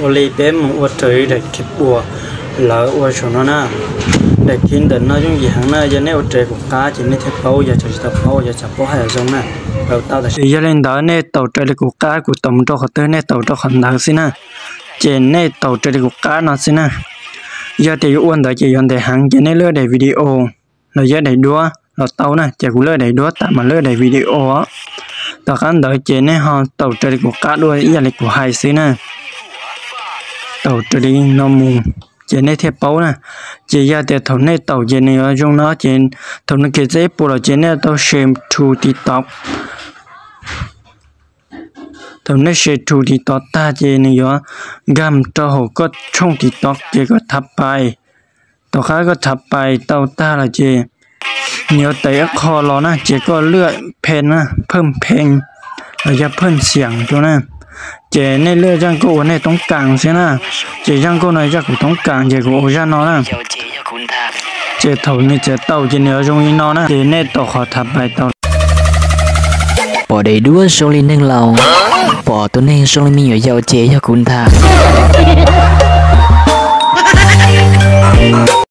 Ua li peb mus ua raws li daim khib uas lawv ua saum no na. Daim khib ntawm no yooj yim heev na, yog nej ua raws li kuv qab ces nej thiaj paub, yog tseem tsis tau paub, yog tseem paub haj yam zoo na. Yog li ntawd nej taus raws li kuv qab, kuv taus mus rau qhov twg nej taus rau qhov ntawd xwb na. Ces nej taus raws li kuv qab no xwb na. Yog tias yuav ua ntawd ces yuav ntev heev, ces nej lwaj daim video los yog daim duab los tau na, ces kuv lwaj daim duab tas mas lwaj daim video. Tom qab ntawd ces nej ho taus raws li kuv qab dua ib yam li kuv hais xwb na. Taus raws li no mus ces nej thiaj paub na. Ces yog tias thaum nej taus ces nws yuav zoo no, ces thaum nws khiav txog ib puas los ces nej tau share to TikTok. Thaum nej share to TikTok tag ces nws yuav nkag rau hauv koj tshooj TikTok ces koj thav pais. Tom qab koj thav pais tau tag lawm ces nws yuav tawm ib qho los na, ces koj lwaj pheej na, pheej pheej los yog pheej xiam rau na. Ces nej lwaj zaj nkauj uas nej toob kas xwb na. Ces zaj nkauj no zaj kuv toob kas ces kuv ua zaj no na. Ces thaum nws txiav tau ces nws yuav zoo li no na, ces nej taus qhov thav pais tau. Pom daim duab zoo li neeg laus, pom tus neeg zoo li me nyuam yaus ces yog kuv ntag.